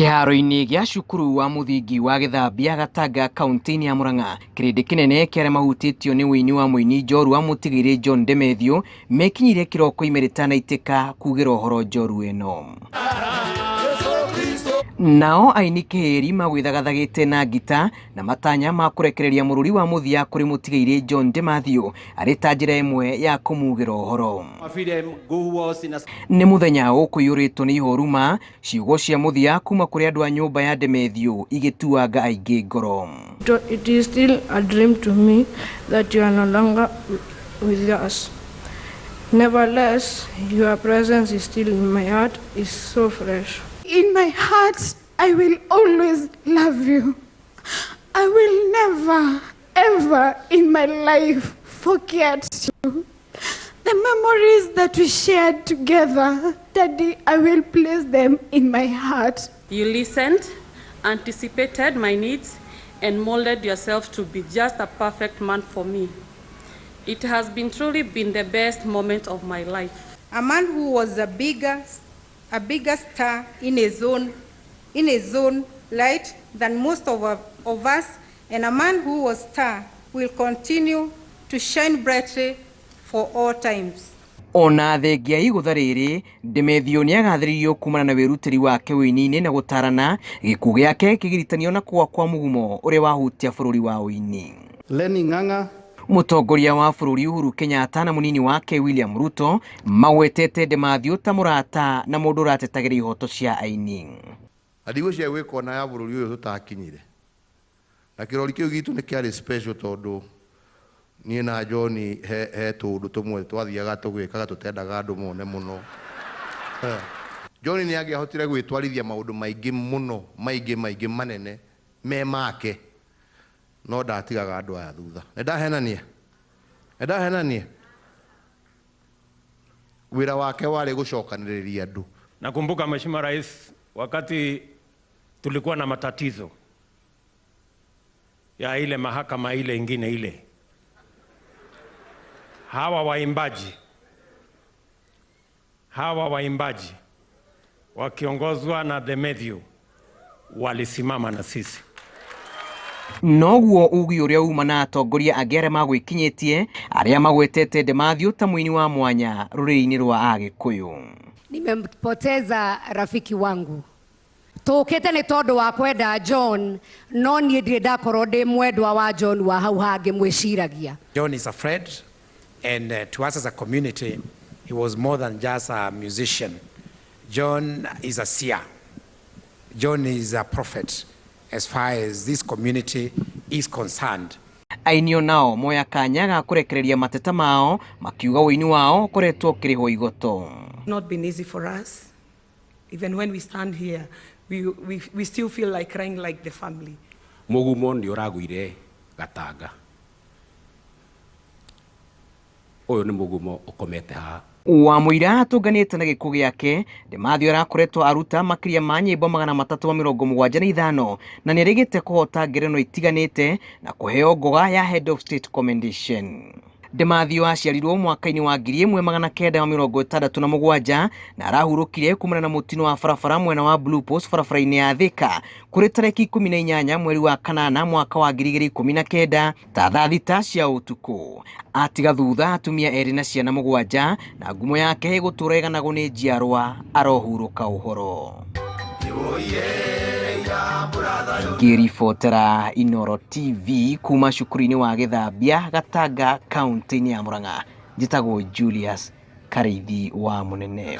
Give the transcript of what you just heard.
Kĩharo-inĩ gĩa cukuru wa mũthingi wa Gĩthambia Gatanga kaunti-inĩ ya Murang'a, kĩrĩndĩ kĩnene kĩa arĩa mahutĩtio nĩ ũini wa mũini njorua mũtigĩrĩ John Demethiũ mekinyirie kĩroko ime rĩtanaitĩka kugĩra ũhoro njorua ĩno. Nao aini kĩhĩri magwĩthagathagĩte na ngita na matanya ma kũrekereria mũrũri wa mũthia kũrĩ mũtigairĩ John Demathiũ arĩ ta njĩra ĩmwe ya kũmugĩra ũhoro. Nĩ mũthenya ũkũiyũrĩtwo nĩ ihoru ma ciugo cia mũthia kuma kũrĩ andũ a nyũmba ya Demethiũ igĩtuanga aingĩ ngoro. It is still a dream to me that you are no longer with us. Nevertheless, your presence is still in my heart, is so fresh. In my heart, I will always love you. I will never, ever in my life forget you. The memories that we shared together, Daddy, I will place them in my heart. You listened, anticipated my needs, and molded yourself to be just a perfect man for me. It has been truly been the best moment of my life. A man who was a bigger star in his own light than most of us, and a man who was star will continue to shine brightly for all times. Ona thengia igũtha rĩrĩ, Demethiũ nĩagathĩrĩirio kumana na wĩrutĩri wake ũini-inĩ na gũtarana gĩkuũ gĩake kĩgiritanio na kũgwa kwa mũgumo ũrĩa wahutia bũrũri wa ũini. Lenny Ng'ang'a. Mũtongoria wa bũrũri Uhuru Kenyatta na mũnini wake William Ruto magwetete Demathiũ ta mũrata na mũndũ ũratetagĩra ihoto cia aini. Na ndigwĩciria gwĩ kona ya bũrũri ũyũ tũtakinyire na kĩrori kĩu gitũ nĩ kĩarĩ special tondũ niĩ na John he tũũndũ tũmwe twathiaga tũgĩkaga tũtendaga andũ mone mũno. John nĩ angĩahotire gwĩtwarithia maũndũ maingĩ mũno, maingĩ maingĩ manene me make, no ndatigaga andũ aya thutha. Nĩ ndahenania? Nĩ ndahenania? Wĩra wake warĩ gũcokanĩrĩria andũ. Nakumbuka, Mheshimiwa Rais, wakati tulikuwa na matatizo ya ile mahakama ile ingine ile, hawa waimbaji wakiongozwa na Demethiu walisimama na sisi. Noguo ugi ũrĩa uma na atongoria angĩ arĩa magwĩkinyĩtie arĩa magwetete Demathiũ ta mũini wa mwanya rũrĩrĩ-inĩ rwa Agĩkũyũ. Nimempoteza rafiki wangu. Tũkĩte nĩ tondũ wa kwenda John, no niĩ ndirĩ ndakorwo ndĩ mwendwa wa John wa hau hangĩ mwĩciragia. John is a friend, and to us as a community, he was more than just a musician. John is a seer. John is a prophet as far as this community is concerned. Aini onao moya kanya ga kũrekereria mateta mao makiuga ũini wao ũkoretwo ũkĩrĩhwo igoto. Not been easy for us. Even when we stand here, we still feel like crying like the family. Mũgumo nĩ ũragũire Gatanga. Ũyũ nĩ mũgumo ũkomete haha. Wa mũira atũnganĩte na gĩkuũ gĩake, Demathiũ arakoretwo aruta makĩria ma nyĩmbo 375 na nĩerĩgĩte kũhota ngerenwa itiganĩte na kũheo ngoga ya Head of State Commendation. Demathiũ aciarirwo mwaka-inĩ wa 1967 na arahurũkire kumana na mũtino wa barabara mwena wa Blue Post barabara-inĩ ya Thika kũrĩ tarĩki 18 mweri wa kanana mwaka wa 2019 ta thaa 6 cia ũtukũ. Atiga thutha atumia erĩ na ciana mũgwanja na ngumo yake ĩgũtũra ĩganagwo nĩ njiarwa. Arohurũka ũhoro. Ngĩribotera Inooro TV kuma cukuru-inĩ wa Gĩthambia Gatanga kaunti-inĩ ya Murang'a, njĩtagwo Julius Karĩithi wa Mũnene.